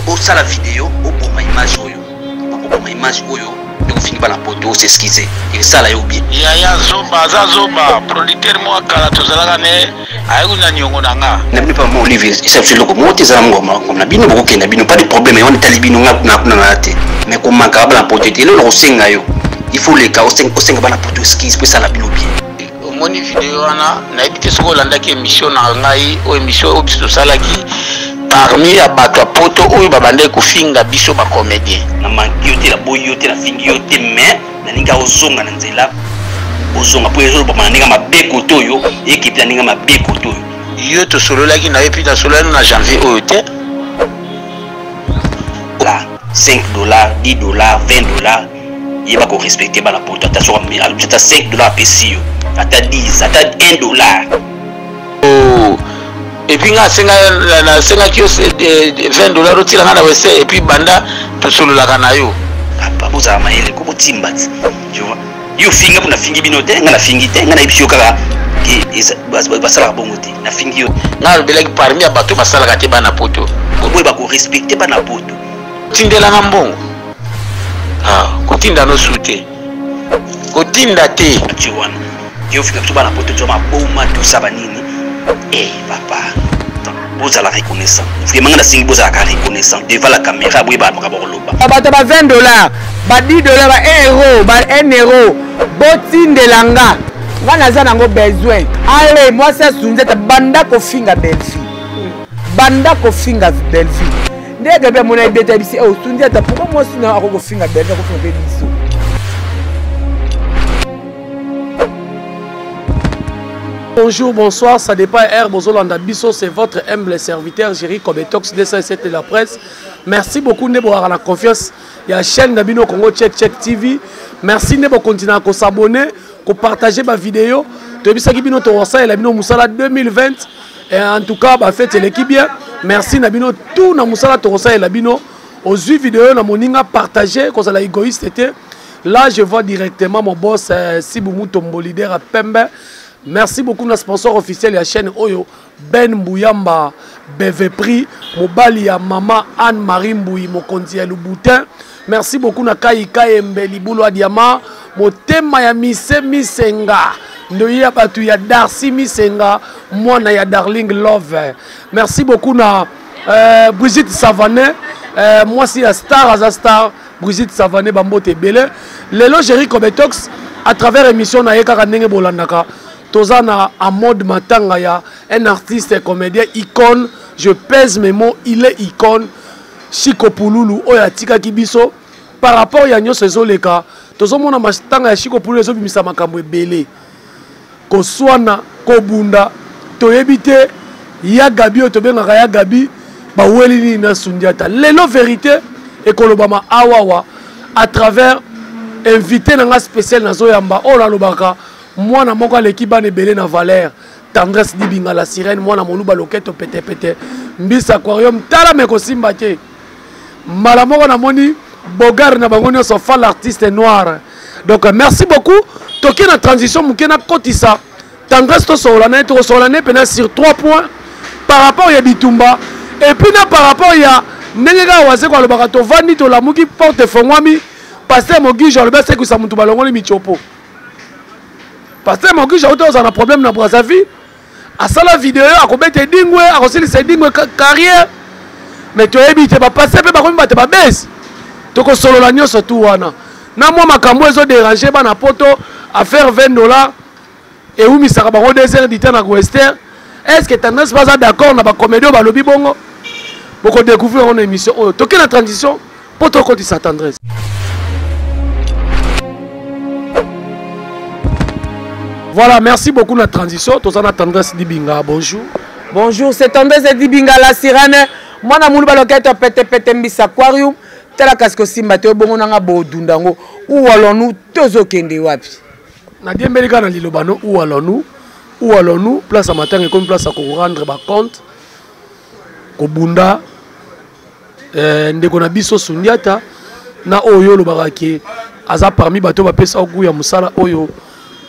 Osala video oboma image oyo, oboma image oyo ndenge ofingi bana poto, os'excuse, esala yo bien. Yaya zoba aza zoba producteur moko kala tozalaka ne ayaki na niongo na nga. Na bino pa mama Olive esa biso eloko moko te, eza na ngoma na bino, bokokenda bino, pas de problème, yango etali bino, nga kuna kuna na te. Mais komanka bana poto te, eloko nakosenga yo, il faut leka osenga bana poto excuse po esala bino bien. Omoni video wana, nayebi te soki olandaki émission na ngai, oyo émission oyo biso tosalaki parmi ya bato ya poto oyo babandaki kofinga biso bacomédien. Na manki yo te, naboyi yo te, nafingi yo te, mais nalingi ozonga na nzela, ozonga mpo ezolobama na ndenge mabe kote oyo, ekipe na ndenge mabe kote oyo. Yo tosololaki na yo, epuis nasololaki na janvier oyo te. 5 dollars, 10 dollars, 20 dollars, yeba ko respecter bana poto, ata soki alobi ata 5 dollars apesi yo, ata 10, ata 1 dollar. Oh. Et puis nga nasengaki yo 20 dollars otila nga na wese, et puis banda tosololaka na yo. Papa, bozala mayele ko botimba ti. Tu vois? Yo finga mpo nafingi bino te, nga nafingi te, nga nayebisi yo kaka ke basalaka bongo te, nafingi yo. Nga alobelaki parmi ya bato basalaka te bana poto. Boyeba ko respecter bana poto. Tindelanga mbongo. Ah, kotinda no su te. Kotinda te. Atie wana. Yo finga biso bana poto, tozwa maboma, tout ça banini. Eh papa, bozala reconnaissant. Vraiment nga nasengi bozalaka reconnaissant devant la caméra, boyeba makambo koloba. Bato ba 20 dollars, ba 10 dollars, ba 1 euro, ba 1 euro, botindela nga. Nga naza nango besoin. Allez, mwasi asunzeta banda kofinga Bellevue. Banda kofinga Bellevue. Nde Gabi amona ebeta bisi, oh Sundiata, pourquoi mwasi na akoki kofinga Bellevue, akofinga pe biso? Bonjour, bonsoir, ça dépend R Bozolanda Biso, c'est votre humble serviteur Jerry Kobetox 207 de la presse. Merci beaucoup Ndebo à la confiance. Il y a chaîne Nabino Congo Check Check TV. Merci Ndebo continuer à s'abonner, à partager ma vidéo. Toyebisaki bino tokosalela bino mosala 2020. Et en tout cas, ba fête l'équipe bien. Merci Nabino tout na mosala tokosalela bino. Ozui vidéo na moninga partager, kozala égoïste te. Là, je vois directement mon boss Sibu Mutombo, leader à Pembe. Merci beaucoup na sponsor officiel ya chaîne oyo Ben Mbuyamba BV Prix, mobali ya mama Anne-Marie Mbuyi mokonzi ya Louboutin. Merci beaucoup na Kai Kayembe libulu ya diamant, motema ya Mise Misenga, ndoyi ya batu ya Darcy Misenga, mwana ya Darling Love. Merci beaucoup na Brigitte Savanet, mwasi ya star aza star. Brigitte Savanet bambote ebele. Lelo Jerry Kobetox à travers émission na ye kaka ndenge bolandaka, toza na en mode matanga ya un artiste et comédien icône, je pèse mes mots, il est icône, Chico Pululu oyo atikaki biso par rapport ya nyonso ezoleka. Tozomona matanga ya Chico Pululu ezobimisa makambo ebele, koswana, kobunda, toyebi te ya Gabi oyo tobengaka ya Gabi baweli nini na Sundiata. Lelo vérité ekolobama awawa à travers invité na nga spécial nazoyamba oyo nalobaka mwana moko aleki bana ebele na valeur, Tendresse Dibinga la sirène, mwana moluba loketo petepete mbisa aquarium tala me kosimba te. Mbala moko namoni Bogar na bango nyonso fa l'artiste noir. Donc merci beaucoup. Toke na transition moke na kotisa Tendresse tosolola na ye, tokosolola na ye mpena sur 3 points par rapport ya bitumba et puis na par rapport ya ndenge kaka Wazeko alobaka tovandi tolamuki porte efongwami. Pasteur Mogijo alobi asekwisa mutu balongoli michopo. Pasteur Mogijo auti ozala na problème na Brazzaville, asala video akobeta edingwe, akosilisa edingwe carrière, mais toyebi te bapaster mpe bakomi bato babese. Tokosolola nyonso tu wana na mwa makambo ezo déranger bana poto, affaire 20 dollars ewumisaka bango 2 heures du temps na Western. Est-ce que Tendresse baza d'accord na bacomédie oyo balobi bongo? Bokodécouvrir yango na émission oyo. Toke na transition mpo tokotisa Tendresse. Voilà, merci beaucoup na transition. Tozana Tendresse Dibinga, bonjour. Bonjour, c'est Tendresse Dibinga la sirène. Mwana muluba loketo pete pete mbisa aquarium. Tala kasi kosimba te bongo nanga bodunda ngo. Où allons-nous tozokende wapi? Na diembeli kaka na liloba no, où allons-nous? Où allons-nous? Place ya matanga ekomi place ya ko rendre ba compte. Kobunda ndeko na biso Sundiata na oyo olobaka ke aza parmi bato bapesa goût ya mosala oyo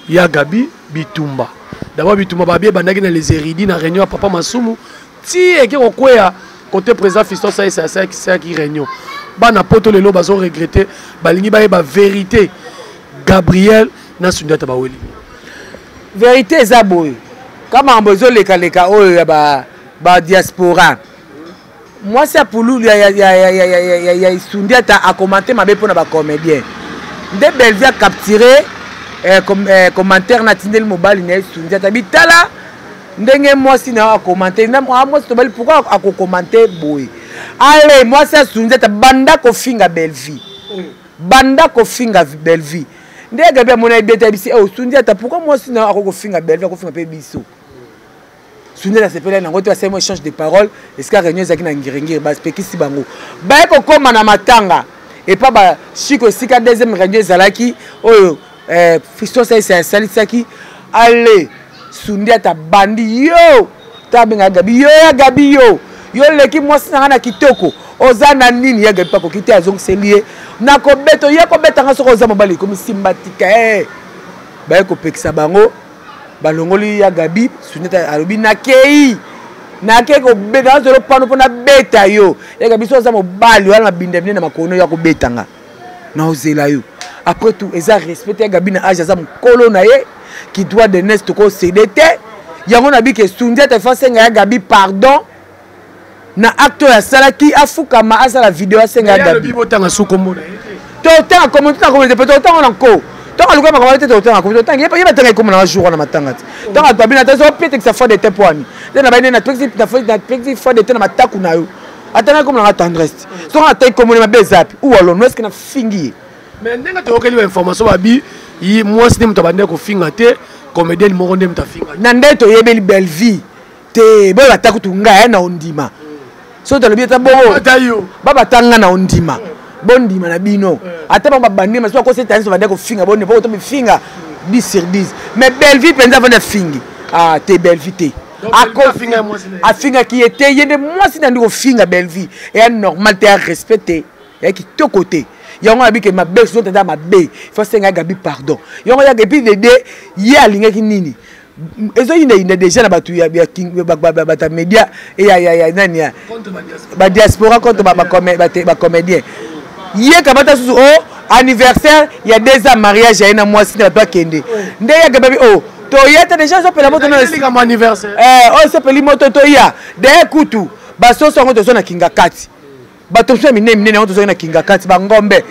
ya Gabi bitumba. D'abord bitumba babi ebandaki na les érudits na réunion ya Papa Masumu ti eke kokweya Côté président Fiston Saïs asalaki réunion. Bana poto lelo bazo regretter, balingi bayeba vérité. Gabriel na Sundiata baweli. Vérité eza boye. Kama makambo ezolekaleka oyo ya ba, ba diaspora. Mwasi ya pululu ya, ya, ya, ya, ya, ya, ya, ya Sundiata akomante mabe mpo na bacomédien. Nde Bellevue a capturé eh, com, eh, commentaire na tindeli mobali na ye Sundiata bitala ndenge mwasi na yo akomante na mwasi tobali pourquoi akokomante boye. Ale mwasi ya Sundiata banda kofinga Bellevue. Banda kofinga Bellevue. Nde Gabi amona ye beta bisi eh Sundiata pourquoi mwasi na yo akokofinga Bellevue akofinga pe biso. Sundiata asepelaki nango te, asali mwa échange de parole esika réunion ezalaki na ngiringiri, bapekisi bango baye kokóma na matanga epa ba Chico esika deuxième réunion ezalaki oyo eh, Fiston Saïs asalisaki. Ale Sundiata bandi yo ta benga Gabi yo ya Gabi yo yo leki mwasi na nga na kitoko oza na nini ya Gabi pakoki te azongiseli ye nakobeta ye kobeta nga soki oza mobali ekomi simba tika eh. Baye kopekisa bango balongoli ya Gabi. Sundiata alobi nakei nakei kobeta nazolo pano mpo nabeta yo ya Gabi so oza mobali wana mabinda bine na makolo ya kobeta nga naozela yo. Après tout eza respect ya Gabi na age aza mokolo na ye qui doit de naissance tokosede te yango na bike Sundiata fa senga ya Gabi pardon na acte oyo asalaki afukama asala video asenga ya Gabi. Botanga su kombo na ye te. Totanga kombo totanga kombo te pe totanga na nko. Tanga luka makambo te totanga kombo totanga ye batanga kombo na jour na matanga te. Tanga to bina te so pete sa foi de te poani. Te na bayine na pexi na foi na pexi foi de te na mataku na yo. Atanga kombo na tendresse. So na tay kombo na mabe zapi ou alors nous est-ce que na fingi. Mais ndenge toyokeli ba information babi yi mwasi nde moto abandaki kofinga te, comédienne moko nde moto afinga. Na nde toyebeli Bellevue te boyo ata kutu ngai na ondima. So tolobi ata bongo baba tanga na ondima. Bondima na bino. Ata bango babandi mais soki akoseta nyonso bandaki kofinga bondima po kotomi finga 10 sur 10. Mais Bellevue mpenza avandi afingi. Ah te Bellevue te. Afingaki ye te ye nde mwasi na ndi kofinga Bellevue. Eya normal te ya respect te. Ya kitoko te. Yango abi ke mabe so tata mabe. Faut senga Gabi pardon. Yango ya et puis dede ye alingaki nini? Ezo yinda yinda déjà na batu ya ya ba média et ya ya ya nani ya ba diaspora contre ba ba comédien. Ye kabata susu oh anniversaire il y a 2 ans mariage ya na mwasi na bato akende. Nde ya Gabi oh to yeta déjà zo pela moto na anniversaire. Eh oh so peli moto to ya. De kutu ba soso ngo tozo na kinga kati. Bato mosusu ya minene minene yango tozalaki na kinga kati ba ngombe.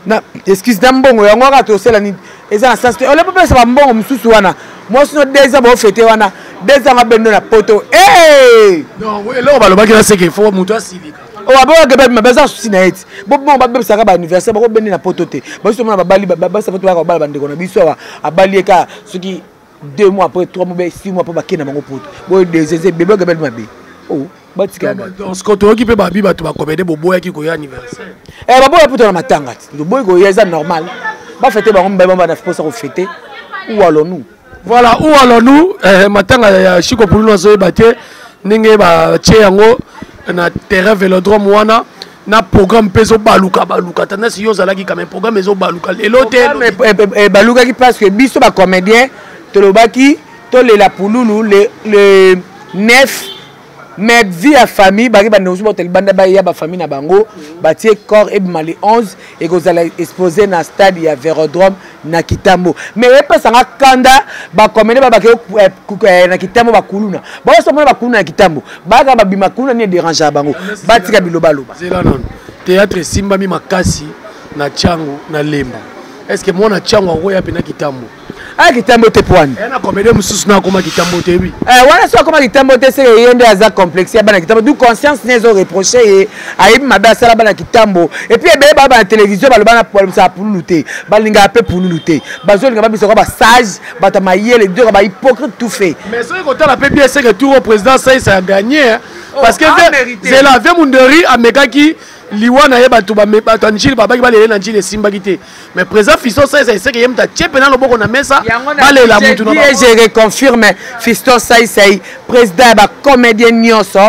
Na excuse na mbongo yango kaka tosela nini eza na sens te. Ole popesa ba mbongo mosusu wana. Mwasi no 2 ans ba fêter wana 2 ans mabendo na poto. Eh! Non, oui, eloko balobaki na seke faut moto asilika. Oh, abo ke ba baza souci na eti. Bo bon ba bebisaka ba anniversaire ba ko bende na poto te. Ba biso mona babali ba ba sa poto ba ba bandeko na biso awa abali eka soki 2 mois après 3 mois 6 mois après ba kena bango poto. Bo deux ans bébé gabel mabe. Oh, batika ba. Donc ce que toyoki pe babi bato ba comédien boboyaki koya anniversaire. Eh baboya poto na matanga. Boboyi koya eza normal. Ba fêter bango mbaye ba na posa ko fêter. Où allons-nous? Voilà, où allons-nous? Eh, matanga ya Chico Pululu azoyeba te ndenge ba tie yango na terrain vélodrome wana na programme mpe ezobaluka baluka tandasi yo ozalaki quand même programme ezobaluka lelo te. Programme ebalukaki parce que biso ba comédien tolobaki tolela Pululu le 9 mais vie ya famille baki bande mosusu bato libanda baya ba famille na bango batie corps ebima le 11 ekozala exposé na stade ya Vélodrome na Kitambo. Mais epesanga kanda ba comédien ba bake na Kitambo ba kuluna. Ba so mona ba kuluna na Kitambo. Ba ka ba bima kuluna ni déranger bango. Batika biloba loba. Zela non. Théâtre esimbami makasi na Tshangu na Lemba. Est-ce que mwana Tshangu akoya pe na Kitambo? Ah, Kitambo te poani. Eh, na comédien mosusu na akoma Kitambo te oui. Eh, wana so akoma Kitambo te c'est ye nde aza complexe ya bana Kitambo. Du conscience ne zo reprocher ye. Ayebi mabe asala bana Kitambo. Et puis ebele ba bana télévision baloba na sa pululu te. Balinga pe pululu te. Bazolinga ba biso ba sage, ba ta mayele, donc ba hypocrite tout fait. Mais soki kotala pe bien c'est que tour au président ça ça a gagné hein. Oh, parce que a mérité. Zela ve Munderi amekaki liwa na ye bato ba bato ya Njili babaki balele na Njili esimbaki te. Mais président Fiston Saï Saï c'est que yemta tchepe na loboko na mesa balela mutu na bango. Je reconfirme Fiston Saï Saï président ba comédien nyonso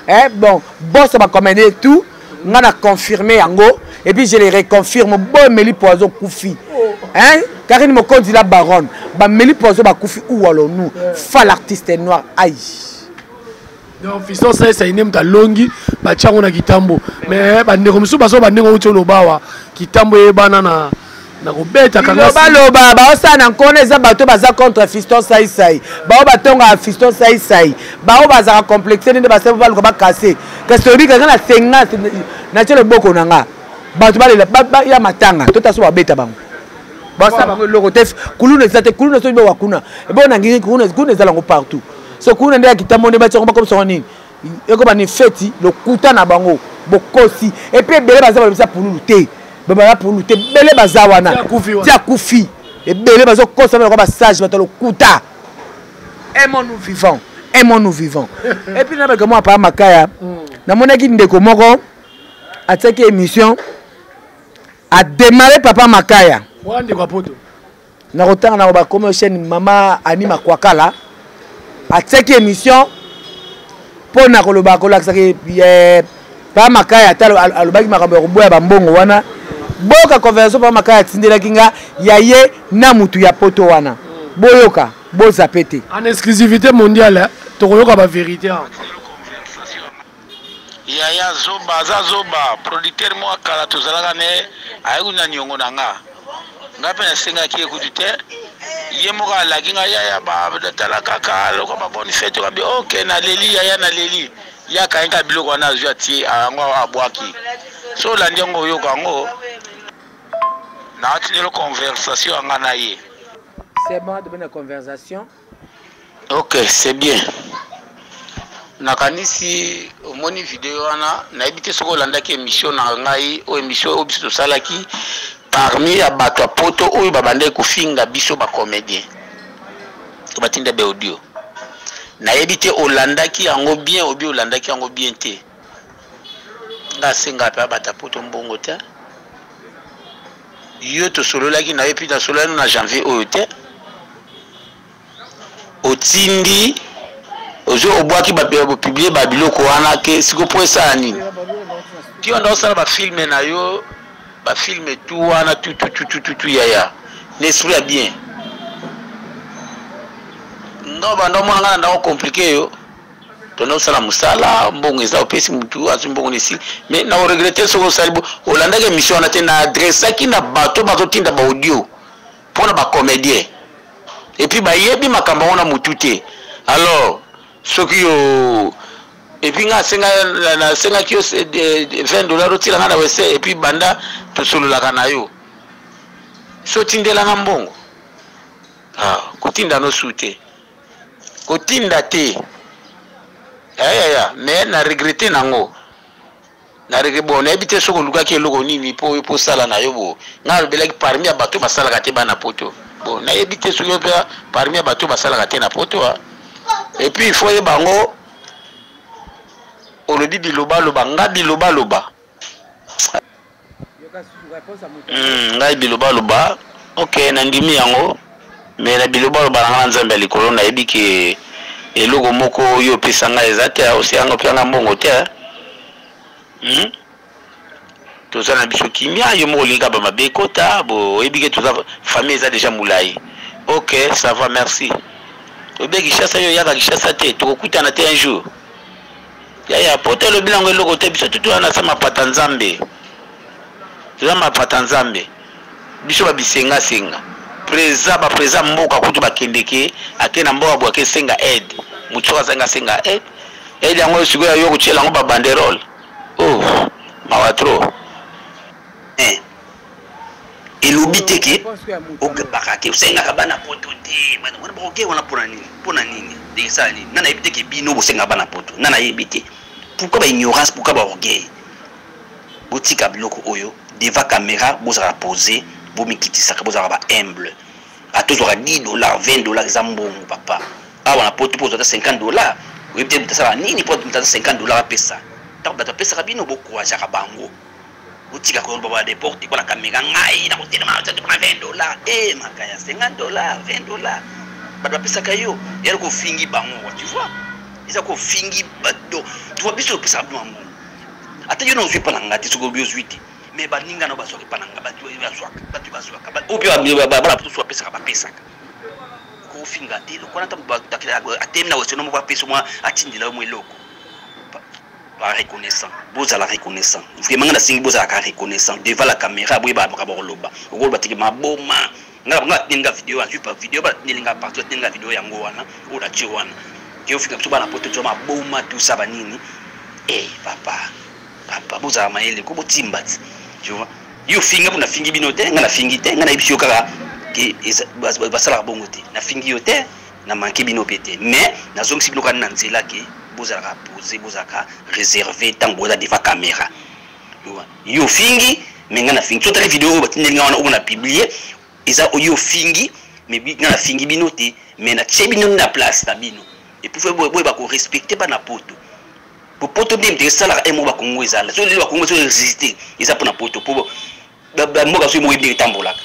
eh bon boss ba comédien tout nga na confirmer yango et puis je le reconfirme bo meli poison kufi hein Karine Mokonzi la baronne ba meli poison ba kufi où allons-nous fa l'artiste noir aïe. Donc Fiston Saï nde moto alongi, batia yango na kitambo. Mais bandeko mosusu bazo bandenge outi oloba awa, kitambo eyebana na kobeta kanga. Baloba baosala na nkona eza bato baza contre Fiston Saï, bao batongaka Fiston Saï, bao bazalaka complexe nde basali baluka bakase. Kasi toyebi kaka na senga natie loboko na nga, bato balela ya matanga tota so babeta bango, basala bango eloko te. Kuluna eza te, kuluna soki bowa kuna ebo na ngiri, kuluna kuluna ezala yango partout. So kuluna nde ya kitambo nde batiango bakomisaka nini, ekoba ni feti lokuta na bango bokosi. Et puis ebele baza balobisa pululu te, babala pululu te, ebele baza wana ti akufi, ebele bazokosa bango basage, bato lokuta. Aimons-nous vivants, aimons-nous vivants. Et puis nabaka mwa papa Makaya, namonaki ndeko moko atiaki émission, adémarré papa Makaya. Wana ndeko ya poto. Nakotanga na bakomi chaîne mama Ani Makwakala, atiaki émission mpo na koloba kolakisaki papa Makaya ata alobaki makambo ya koboya bambongo wana. Boyoka conversation papa Makaya atindelaki nga ya ye na mutu ya poto wana, boyoka, bozape te. En exclusivité mondiale, tokoyoka ba vérité. Yaya zoba, aza zoba producteur moko kala tozalaka ne ayeku na niongo na nga, nga mpe nasengaki ye kutu te, ye moko alaki nga yaya tala kaka loko ba bonne fête kabi ok naleli yaya naleli yaka yenga biloko wana azwi atie yango abwaki. So olandi yango oyoka yango naatindelo conversation ya nga na ye. C'est bon, de bonne conversation. Ok, c'est bien. Nakanisi omoni video wana, nayebi te soki olandaki émission na ngai, oyo émission oyo biso tosalaki parmi ya bato ya poto oyo babandaki kofinga biso bacomédien to batinda be audio. Nayebi te olandaki yango bien obi olandaki yango bien te. Nga asenga mpe bato ya poto mbongo te. Yo tosololaki na yo epuis nasololaki na janvier oyo te. Otindi ozo obwaki bapublie ba biloko wana ke siko po esala nini? Ti onda osala bafilme na yo, bafilme tu wana tu tu tu tu tu tu yaya na esprit ya bien. Nga banda omona nga na ndako compliqué yo tonda osala mosala mbongo eza opesi mutu azwi mbongo na esili, mais na oregrete soki osali bo olandaki émission wana te. Na adressaki na bato bazotinda ba audio mpona bacomédien et puis bayebi makambo yango na mutu te. Alors soki yo et puis nga nasengaki yo $20 otila nga na wese et puis banda tosololaka na yo so otindelanga mbongo, kotinda no su te, kotinda te yaya. Mais na regrete nango, na regret. Bon, nayebi te soki olukaki eloko nini mpo oyo mpo osala na yo. Bo ngai alobelaki parmi ya bato basalaka te bana poto. Bon, nayebi te soki mpe parmi ya bato basalaka te na poto. Et puis il faut oyeba yango, olobi bilobaloba, nga bilobaloba, ngai bilobaloba, ok, nandimi yango. Mais na bilobaloba na nga na Nzambe ya likolo, nayebi ke eloko moko oyo opesa ngai eza te, oseyanga opesa mbongo te. Toza na biso kimia, yo moko olingi kaka bamabe ekota. Bo oyebi ke toza famille eza déjà molai. Ok, ça va, merci. Oyebi Kinshasa, yo oyaka Kinshasa te, tokokutana te un jour yaya. Poto elobi nango eloko te, biso tutu wana sa mapata Nzambe, toza mapata Nzambe, biso babisengasenga preza bapreza mboka kutu bakendeke ake na mboka boye akesenga aide, motu soki azangi asenga aide, aide yango sikoyo yo kotiela yango babanderole. Oh, mawa trop. Elobi te ke ogabaka te, osengaka bana poto te, wana bakoke wana mpona nini? Mpona nini? Ndenge esala nini? Nga nayebi te ke bino bosengaka bana poto, nga nayebi te pourquoi baignorance, pourquoi baorgueil. Botika biloko oyo devant caméra, bozalaka posé, bomikitisaka, bozalaka ba humble. Ata ozwaka $10, $20 eza mbongo papa. Awa na poto mpo ozwaka $50, oyebi te moto asalaka nini mpo moto aza $50 apesa. Ntango bato bapesaka bino, bokouragaka bango, botika koloba ba n'importe quoi na caméra. Ngai na kotelema mpona $20 e Makaya, $50, $20 bato bapesaka yo, yali kofingi bango, tu vois, eza kofingi bato, tu vois. Biso topesaka bino mbongo, ata yo na ozwi epa na nga te, soki obi ozwi te, mais baninga na bazwaka epa na nga, bato bazwaka, bato bazwaka oyo mpe bana mosusu bapesaka, bapesaka kofinga te. Lokola ntango atemi na weseno moko apesa mwa atindela yo mwa eloko. Ba reconnaissant, bozala reconnaissant. Vraiment nga nasengi bozalaka reconnaissant devant la caméra, boyeba makambo koloba. Okoloba teke maboma. Nga nga tineli nga video, azui pa video ba tineli nga partout, tineli nga video yango wana, oyo na tie wana. Ke ofika biso bana poto tso maboma tout ça ba nini. Eh papa, papa bozala mayele ko botimba ti. Tu vois? Yo finga po na fingi bino te, nga na fingi te, nga na yebisi yo kaka ke basalaka bongo te. Na fingi yo te. Na manque bino pe te mais nazongisi bino kaka na nzela ke bozalaka pose, bozalaka reserve ntango boza devant camera. Yo ofingi mais nga nafingi. Soki otali video oyo batindeli nga wana oyo na publie, eza oyo ofingi mais nga nafingi bino te, mais natie bino na place na bino. Et puis faut boyeba ko respecter bana poto. Po poto nde moto esalaka un moko ba Congo ezala. Soki lelo ba Congo ezo exister, eza pona poto. Po ba mboka soki moko ebele etambolaka.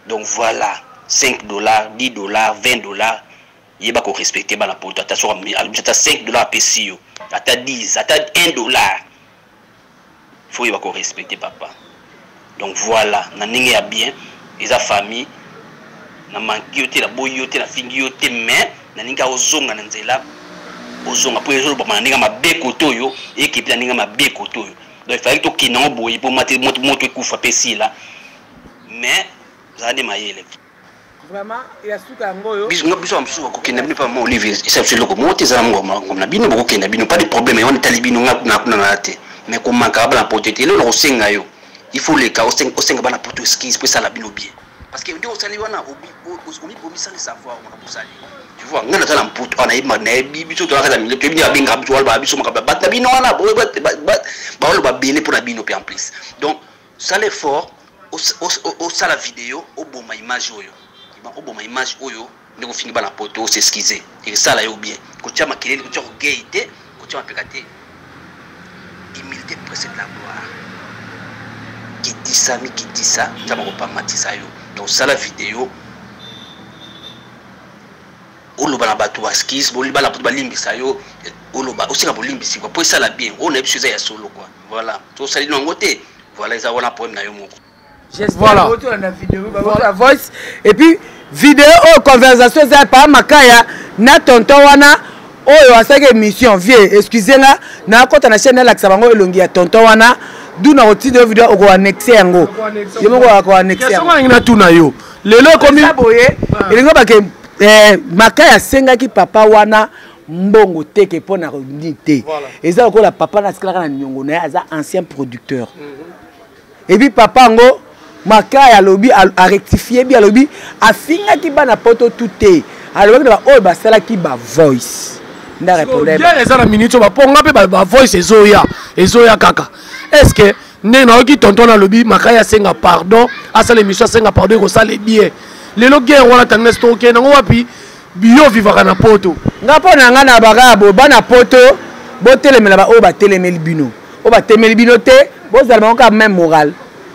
Donc voilà, 5 dollars, 10 dollars, 20 dollars, yeba ko respecter bana poto. Ata soki alobi ata 5 dollars apesi yo, ata 10, ata 1 dollar, faut yeba ko respecter papa. Donc voilà, na ndenge ya bien, eza famille, na manki yo te, na boyi yo te, na fingi yo te, mais na ndenge ozonga na nzela, ozonga po ezolobama na ndenge mabe kote oyo, ekepi na ndenge mabe kote oyo. Donc il fallait tokende yango boye po moto ekufa pe esila. Mais zala nde mayele. Vraiment ya suka yango oyo. Biso biso ya mosusu bakokenda bino pa mama Olive esa biso eloko moko te, ezala ngoma na bino bokokenda bino pas de problème, yango etali bino nga kuna kuna na te. Mais komanka bana poto te, eloko nakosenga yo il faut leka osenga bana poto excuse po esala bino bien, parce que nde osali wana omibomi sans le savoir makambo osali. Tu vois, nga naza na mputu awa, nayebi biso tozalaka na milieu, toyebi nde babengaka biso wana ba biso makambo bato na bino wana baoloba bele mpo na bino mpe en plus. Donc sala effort, osala video, oboma image oyo, oboma image oyo ndenge ofingi bana poto, os'excuse, esala yo bien. Kotia makelele, kotia orgueil te, kotia mapeka te. Humilité précède la gloire. Kitisa mikitisa, nzambe akopamatisa yo. Donc sala video, oloba na bato ba excuse, bana poto balimbisa yo, oloba osenga bolimbisi quoi, po esala bien. Oyo na biso eza ya solo quoi. Voilà, tosali nango te. Voilà, eza wana problème na yo moko. Voilà. La vidéo, la voice et puis vidéo oyo conversation eza pa makaya na tonton wana oyo asalaki émission. Vieux, excusez nga, nakota na chaîne nalakisa bango elongi ya tonton wana, du na kotinda yo video, okoannexe yango ye moko akoannexe yango. Question natuna yo lelo ekomi boye, elingi bake makaya asengaki papa wana mbongo teke mpo na nini te, eza lokola papa na asikalaka na niongo na ye, aza ancien producteur. Et puis papa yango makaya alobi arectifie bi, alobi afingaki bana poto tout te, alobaki na baoyo basalaki ba voice nda répondre. Guerre eza na minute oyo, baponga mpe ba voice ezoya, ezoya kaka. Est ce que ndenge nayoki tonton alobi makaya asenga pardon, asala émission asenga pardon, ekosala bien. Lelo guerre wana tandresse tokokende yango wapi? Bio vivaka na poto. Nga mpo na nga na baka bo bana poto botelemela ba oyo batelemeli bino, oyo batemeli bino te, bozala bango kaka même moral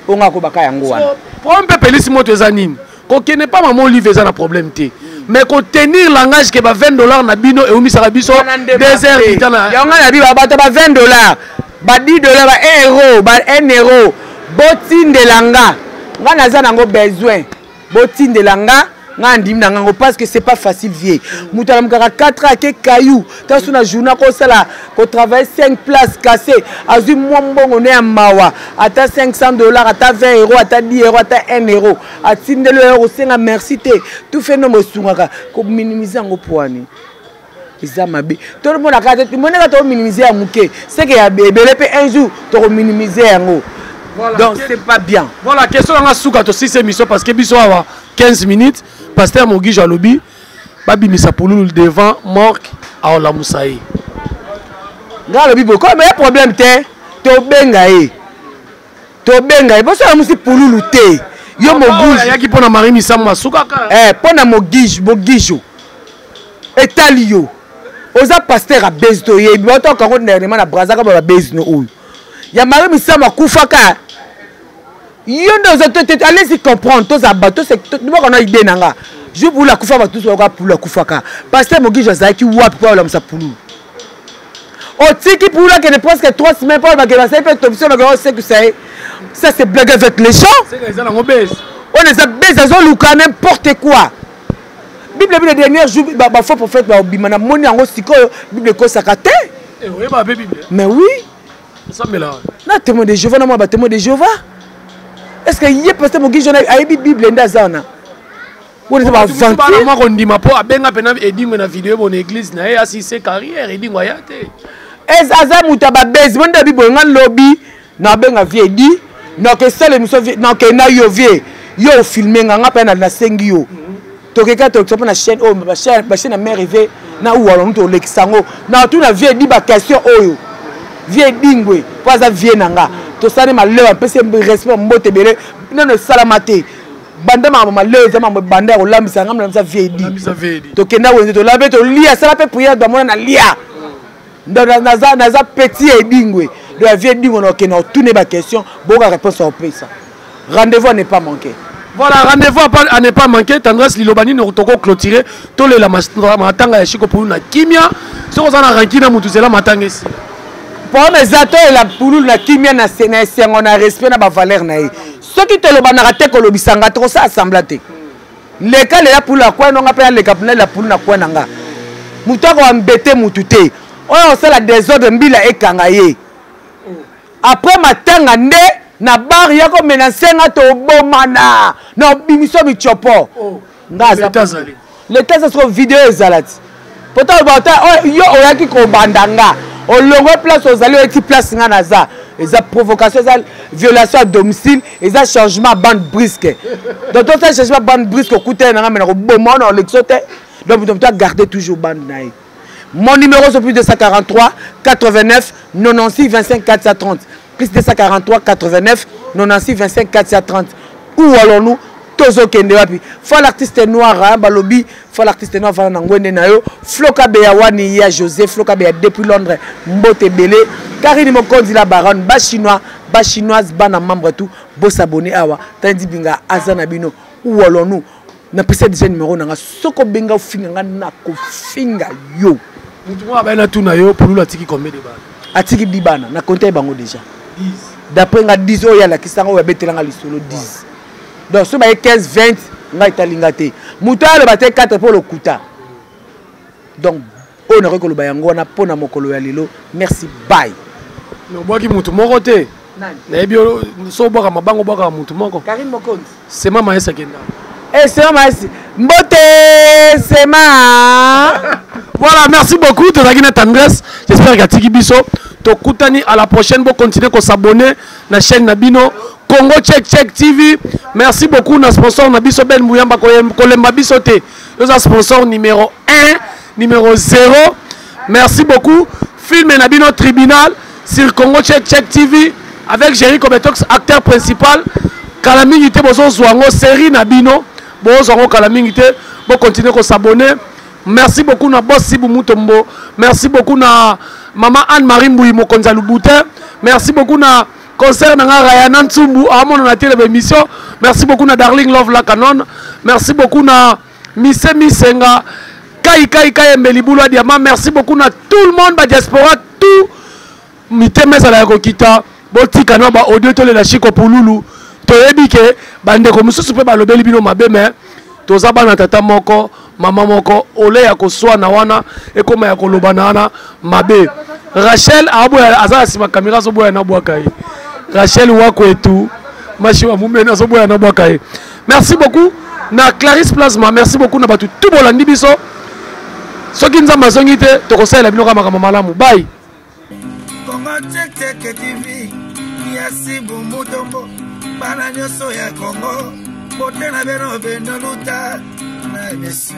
oyo nga akobaka yango wana. Problème mpe pelisi moto eza nini? Kokende pa mama Olive eza na problème te, mais kotenir langage ke ba 20 $ na bino eumisaka biso 2 heures du temps na yango na bi bato ba 20 $, ba 10 $, ba 1 euro, ba 1 euro, botindela nga, nga naza nango besoin, botindela nga, nga ndimi na ngango, parce que c'est pas facile vie. Moto alamukaka 4 ans ake caillou taso na journée akosala kotravaille 5 places cassé, azwi mwa mbongo ne ya mawa, ata 500 $, ata 20 euro, ata 10 euro, ata 1 euro, atindeli oyo kosenga merci te. Tout fait nombre esungaka kominimize yango poani eza mabe. Tomonaka te, monaka tominimize ya moke, seke ya ebele mpe un jour tokominimize yango. Donc c'est pas bien. Voilà, question nanga suka tosisi émission, parce que biso awa 15 minutes. Pasteur Mogijo alobi babimisa pululu devant morgue, aolamusa ye. Nga alobi boye, comme ya problème te, tobenga ye, tobenga ye, bosala musi pululu te yo Mogijo. Ayaki mpo na Marie Misamu asukaka. Mpo na Mogijo, Mogijo etali yo, oza pasteur abezi, toyebi bato kango dernièrement na Brazaka ba babezi no oyo ya Marie Misamu akufaka. Yo nde oza, allez-y comprendre, toza bato moko na idée na nga. Jour pulu akufa, bato nyonso bayoka pulu akufaka. Pasteur Mogijo azalaki wapi mpo alamusa pululu? Otiki pululu akende presque 3 semaines mpo bakende basali mpe autopsie, bakende osekisa ye. Ça, c'est blague avec les gens. Eza nango base. Oyo eza base, azoluka n'importe quoi. Bible, le dernier jour, bafaux prophète babima. Namoni yango sikoyo, Bible ekosaka te. Eh, oyeba mpe Bible? Mais oui. Osambela? Na Témoin de Jéhovah, na mwa batémoin de Jéhovah. Est ce que ye pasteur Mogijo ayebi Bible nde aza wana? Wana eza baaventure. Mwa kondima mpo abenga mpena Edingwe na video bona église na ye asise carrière, Edingwe aya te. Aza moto ya babezi bo nde biboye. Nga lobi nabenga vie edi, nakesala émission, nakenda yo vie, yo ofilme nga, nga mpe nasengi yo tokeka, tolekisa mpo na chaîne oyo, bachaîne ya mare eve na uwalonu, tolekisa yango na tuna vie edi baquestion oyo. Vie Edingwe mpo aza vie na nga, tosali maleo, apesi respect, mbote ebele. Nano esalama te, banda makambo maleo eza makambo ebanda ya kolambisa nga, molambisa vie edi, tokenda wenze, tolamba mpe tolia, asala mpe prière, damona na lia. Naza petit ya Edingwe, donc ya vie Edingwe, na okende otune baquestion, boyoka réponse ya opesa. Rendez-vous à ne pas manquer. Voilà, rendez-vous à ne pas manquer. Tendresse, liloba nini toko clôturer tolela matanga ya Chiko Pulu na kimia? Soki oza na ranki na mutu, zela matanga esi. Problème eza, toyela Pululu na kimia, na esengo, na respect, na bavaleur na ye. Soki tolobanaka te, kolobisanga tokosala sembla te. Leka lela Pulu akwa nonga mpe naleka nalela Pulu na kwa na nga. Motu akoambete mutu te oyo akosala désordre, mbila ekanga ye. Après matanga nde na bar ya komela nsenga, tobomana na obimiso mitiopo. Nga aza leta eza soko video ezala ti pota yo oyaki kobanda nga, olongwe place ozali, oyeti place nga naza. Eza provocation, eza violation à domicile, eza changement ya bande brusque. Donc tosala changement ya bande brusque, okutani na nga me na koboma wana olekisa te. Donc moto moto agarde toujours bande na ye. Mon numéro, c'est plus 243 89 96 25 430. Plus 243 89 96 25 430. Où allons-nous? Tozokende wapi? Fa l'artiste noir, hein, balobi fa l'artiste noir vana na ngwende na yo. Floka Beya wani ya José Floka Beya depuis Londres, mbote ebele. Karine Mokonzi la baronne, bachinois, bachinoise, bana membre tout bosabone awa. Tandi Binga aza na bino. Où allons-nous? Napesa déjà numéro na nga. Soki obenga ofinga nga, nakofinga yo. Mutu moko abai na tuna yo, Pululu atiki combien de bana? Atiki 10 bana, na konta ye bango déjà. D'après nga 10 oyo alakisanga, oyo abetelanga lisolo, 10. Donc soki baye 15, 20, ngai etalinga te. Moto oyo aloba te 4 mpo lokuta. Donc oyo nakoki koloba yango wana mpo na mokolo ya lelo. Merci, bye. Obwaki mutu moko te, nayebi so obwaka mabango, obwakaka mutu moko. Karine Mokonzi. Sema Maesi akenda. Eh, Sema Maesi, mbote Sema. Voilà, merci beaucoup. Tozalaki na Tendresse, j'espère qu'atiki biso. Tokutani à la prochaine. Bocontinue kosabonner na chaîne na bino Congo Check Check TV. Merci beaucoup na sponsor na biso Ben Muyamba, kolemba biso te, oza sponsor numéro 1, numéro 0. Merci beaucoup. Film na bino Tribunal sur Congo Check Check TV avec Jerry Kobetox, acteur principal. Kala mingi te bozozwa yango, série na bino bozwa yango kala mingi te. Bocontinue kosabonner. Merci beaucoup na boss Sibu Mutombo, merci beaucoup na mama Anne-Marie Mbuyi, mokonzi ya Lubutin. Merci beaucoup na concert na nga Rayana Ntsumbu, amona na télé émission. Merci beaucoup na Darling Love la Canon. Merci beaucoup na Mise Misenga Kai Kai Kai Mbelibulu ya Diamant. Merci beaucoup na tout le monde, ba diaspora tout, mitema ezala ya kokita. Botika na ba audio, tolela Chiko Pululu. Toyebi ke bandeko mosusu mpe balobeli bino mabe, mais toza bana tata moko, mama moko. Ole ya koswana wana ekóma ya kolobana wana mabe. Rachel aboya, aza na nsima kamera, azoboya na bwaka ye. Rachel Wakwetu Mashiwa Mumene azoboya na bwaka ye. Merci beaucoup na Clarisse Plasma, merci beaucoup na bato tu bolandi biso. Soki Nzambe azongi te, tokosalela bino kaka makambo malamu. Bye. Kongo Check TV ya Sibu Mutombo, bana nyonso ya Kongo, bote na bino bino luta na émission.